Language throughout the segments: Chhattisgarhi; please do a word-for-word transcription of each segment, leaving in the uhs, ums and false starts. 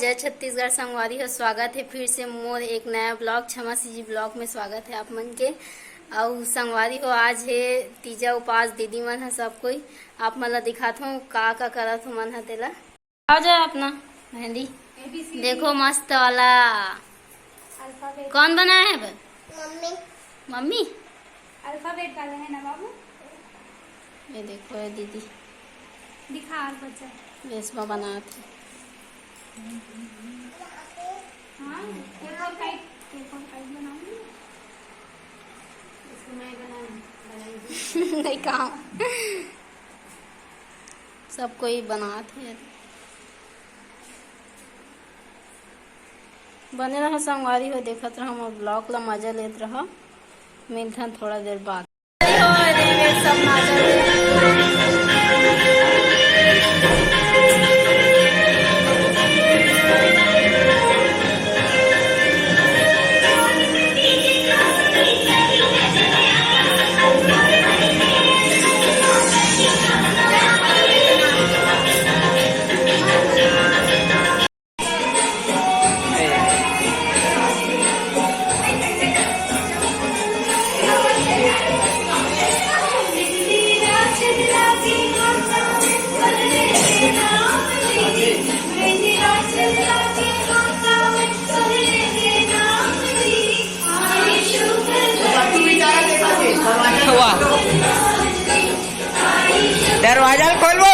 जय छत्तीसगढ़ संगवारी हो, स्वागत हे फिर से मोर एक नया ब्लॉग, छमा सीजी ब्लॉग में स्वागत हे आप मन के। अउ संगवारी हो, आज हे तीजा उपास, दीदी मन ह सब कोई। आप मन ला दिखात हूँ का का करत हो मन ह तेला। आ जाओ अपना मेहंदी। देखो मस्त वाला। अल्फाबेट। कौन बनाया है बे? मम्मी। मम्मी? अल्फाबेट वाला है ना बाबू? ये देखो ये दीदी। दिखा और बच्चा। रेशमा बनात हे। हाँ, पेपर काइट, पेपर काइट बनाऊंगी। इसको मैं बना, बनाई। नहीं कहा। सब कोई बनात हे। बने रहो संगवारी हो, देखत रहो मोर ब्लॉग ला, मजा लेत रहो। मिलथन थोड़ा देर बाद। वाह। दरवाजा खोलबो।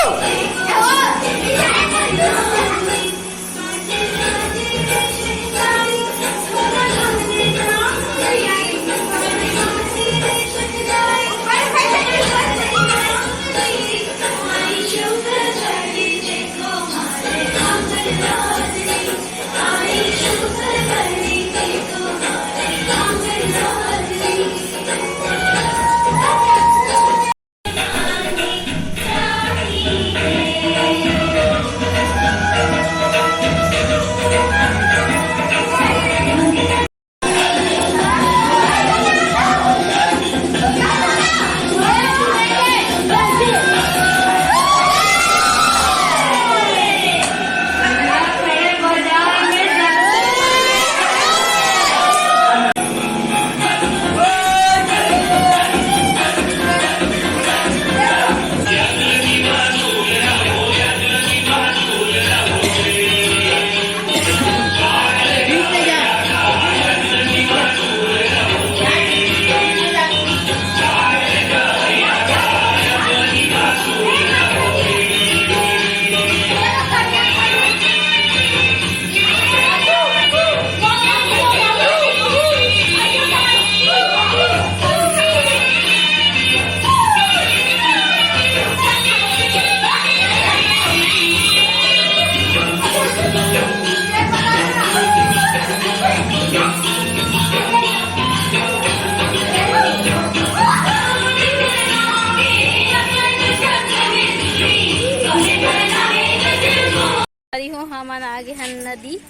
अरे हो, हमन आ गे हन नदी,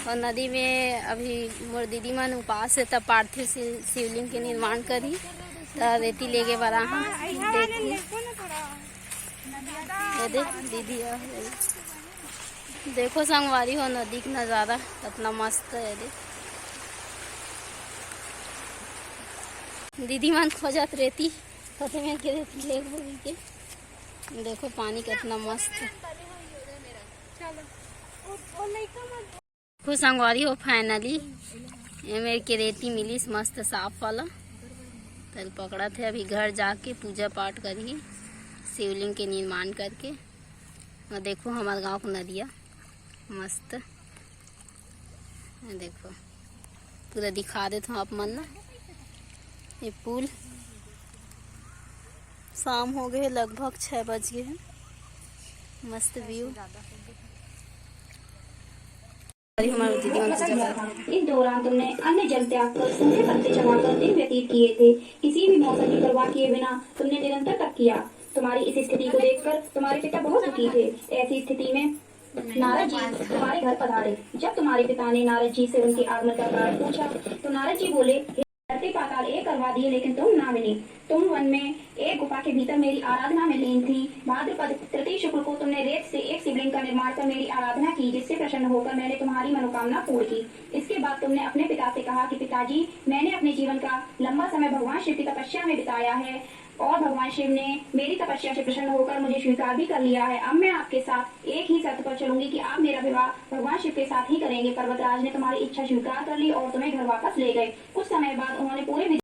और नदी में अभी मोर दीदी मन उपास हे, त पारथी शिव-, शिवलिंग के निर्माण करही, त रेती लेगे बर आहन। देखो, ये देख दीदी आ गई। देखो संगवारी हो, नदी के नजारा कितना मस्त है। देख दीदी मन खोजत रेती, कथे में के रेती लेगबो के। देखो पानी कितना मस्त है। देखो संगवारी हो, finally ये मेरे के रेती मिलिस मस्त साफ वाला। तल पकड़त हे, अभी घर जाके पूजा पाठ करही, शिवलिंग के निर्माण करके। और देखो हमारे गांव का नदिया मस्त, ये देखो पूरा दिखा देत हूँ आप मन ला। ये पुल शाम हो गए, लगभग छः बज गए हैं। मस्त view। अरे हमारे दीदी मन पूजा करत हे। इस दौरान तुमने अन्न जल त्याग कर, सूखे पत्ते चबाकर दिन व्यतीत किए थे। किसी भी मौसम की परवाह किए बिना तुमने निरंतर तप किया। तुम्हारी इस स्थिति को देखकर तुम्हारे पिता बहुत दुखी थे। ऐसी स्थिति में नारद जी तुम्हारे घर पधारे। जब तुम्हारे पिता ने नारद जी से उनके आगमन का कारण पूछा, तो नारद जी बोले, "हे धरती पाताल एक करवा दिए, लेकिन तुम ना मिली। तुम वन में एक गुफा के भीतर मेरी आराधना में लीन थी। भाद्रपद तृतीय शुक्ल को तुमने रेत से एक शिवलिंग का निर्माण कर मेरी आराधना की, जिससे प्रसन्न होकर मैंने तुम्हारी मनोकामना पूर्ण की। इसके बाद तुमने अपने पिता से कहा कि पिताजी, मैंने अपने जीवन का लंबा समय भगवान शिव की तपस्या में बिताया है और भगवान शिव ने मेरी तपस्या से प्रसन्न होकर मुझे स्वीकार भी कर लिया है। अब मैं आपके साथ एक ही शर्त पर चलूंगी कि आप मेरा विवाह भगवान शिव के साथ ही करेंगे। पर्वतराज ने तुम्हारी इच्छा स्वीकार कर ली और तुम्हें घर वापस ले गए। कुछ समय बाद उन्होंने पूरे विधि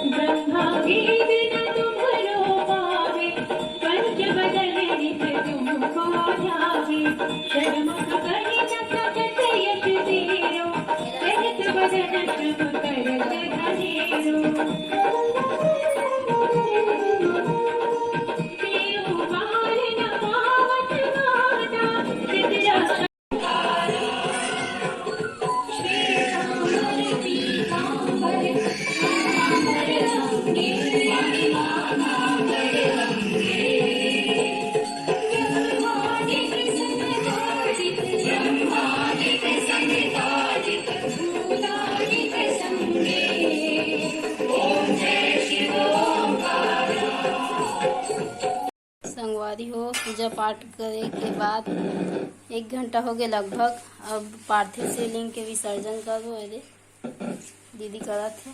ब्रह्मा के बिना तुम्हरो पावे, पंच बदन नित तुमको ध्यावे। षडमुख गणित सतत यश तेरो, कहत बदन श्रम करत धनेरो। तेरो बार न पावत माता, जित रक्षा संगवारी हो, पूजा पाठ करे के बाद एक घंटा हो गए लगभग। अब पार्थिव शिवलिंग के विसर्जन करबो। एदे दीदी करत हे,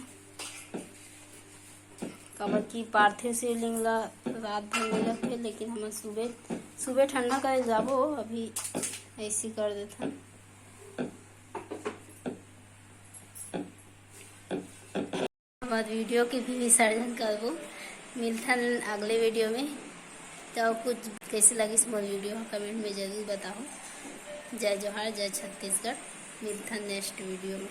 काबर कि पार्थिव शिवलिंग ला रात भर में रखे, लेकिन हमन सुबह, सुबह ठंडा करे जाबो। अभी ऐसी कर देथन। हमर वीडियो के भी विसर्जन करबो। मिलथन अगले वीडियो में। तो कुछ कैसे लगिस मोर वीडियो ह, कमेंट में जरूर बताओ। जय जोहार, जय छत्तीसगढ़। मिलथन नेक्स्ट वीडियो में।